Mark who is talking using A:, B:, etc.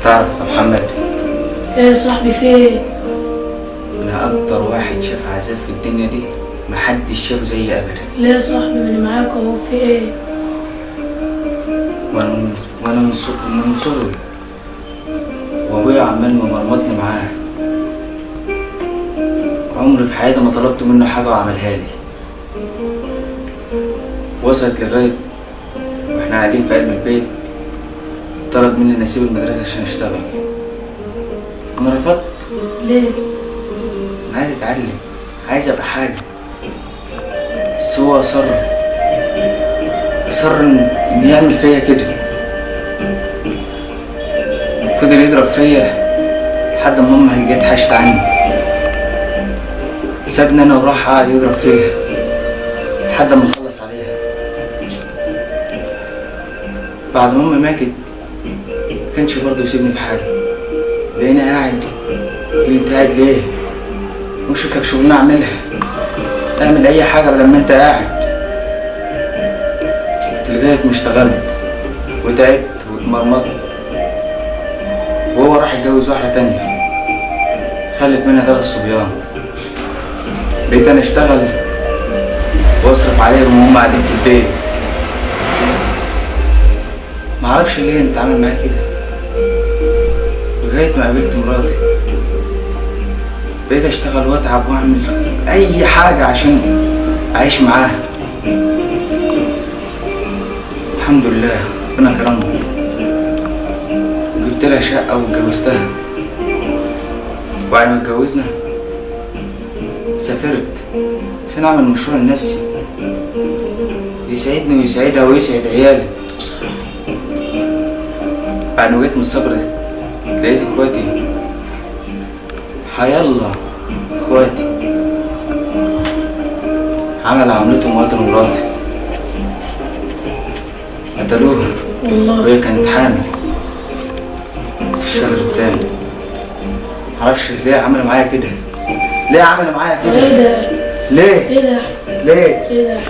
A: تعرف يا محمد؟
B: ايه يا صاحبي في ايه؟
A: انا اكتر واحد شاف عذاب في الدنيا دي محدش شافه زيي ابدا.
B: ليه يا صاحبي؟ ما انا معاك اهو، في ايه؟
A: وانا من صغري وابويا عمال ممرمطني معاه، عمري في حياتي ما طلبت منه حاجة وعملها لي. وصلت لغاية واحنا قاعدين في قلب البيت طلب مني اني اسيب المدرسة عشان اشتغل. انا رفضت.
B: ليه؟
A: انا عايز اتعلم، عايز ابقى حاجة، بس هو اصر ان يعمل فيا كده. فضل يضرب فيا لحد ما امي جت حشت عني، سابني انا وراح قعد يضرب فيا لحد ما خلص عليها. بعد ما امي ماتت ما كانش برضه يسيبني في حالي، لقيني قاعد يقول لي انت قاعد ليه؟ وشوف لك شغلانة اعملها، اعمل اي حاجة لما انت قاعد. لغاية ما اشتغلت وتعبت واتمرمطت، وهو راح يتجوز واحدة تانية خلف منها 3 صبيان. بقيت انا اشتغل واصرف عليهم وهم قاعدين في البيت. معرفش ليه انا اتعامل معاه كده. لغاية ما قابلت مراتي بقيت اشتغل واتعب واعمل اي حاجة عشان اعيش معاها. الحمد لله ربنا كرمني، جبت لها شقه واتجوزتها. وبعد ما اتجوزنا سافرت عشان اعمل مشروع لنفسي يسعدني ويسعدها ويسعد عيالي. بعد ما جيت من السفر لقيت اخواتي، حيالله اخواتي عمل عملتهم وقتلوا مراتي، قتلوها
B: والله
A: وهي كانت حامل في الشهر الثاني. معرفش ليه عملوا معايا كده، ليه عملوا معايا
B: ايه
A: كده،
B: ده؟
A: ليه
B: ايه ده؟
A: ليه؟
B: ايه ده؟